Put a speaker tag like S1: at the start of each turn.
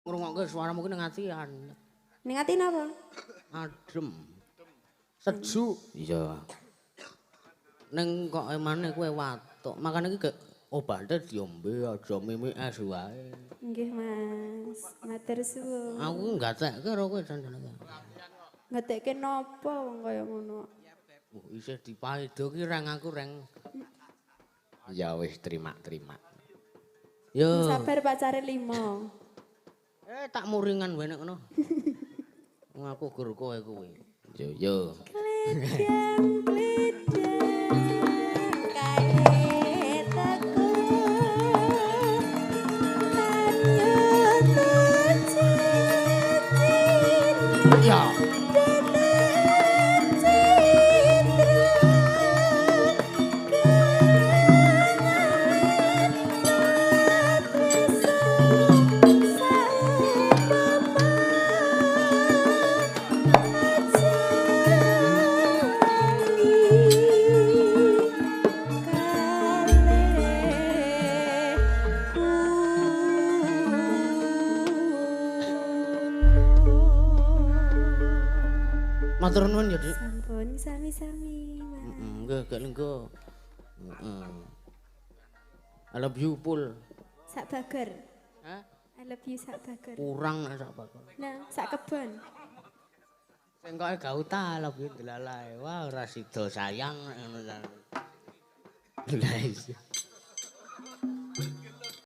S1: Ngrungokke suaramu ki ning atian.
S2: Ning ati napa?
S1: Adem. Sejuk. Iya. Ning kok emane kowe watuk. Makane iki gek obate diombe aja mimik es wae.
S2: Nggih, Mas. Matur suwun.
S1: Aku gatekke karo kowe jan-jane.
S2: Ngatekke napa wong kaya ngono?
S1: Oh, isih dipaido ki reng aku reng. Ya wis terima-terima. Yo.
S2: Sabar pacare 5.
S1: Eh tak muringan wae nek ngono. Wong aku gur kowe kuwi. Yo yo.
S2: Kledang kledang kae teko
S1: Ya. Matur nuwun ya, Dik.
S2: Sampun sami-sami, Mas.
S1: Heeh, nggih gek lenggo. Heeh. I love you Pul.
S2: Sak bager.
S1: Hah?
S2: I love you sak bager.
S1: Kurang nek sak bager.
S2: Nah, sak kebon.
S1: Sing koke gauta I love you delalae. Wah, ora sida sayang nek ngono ta. Lah iya.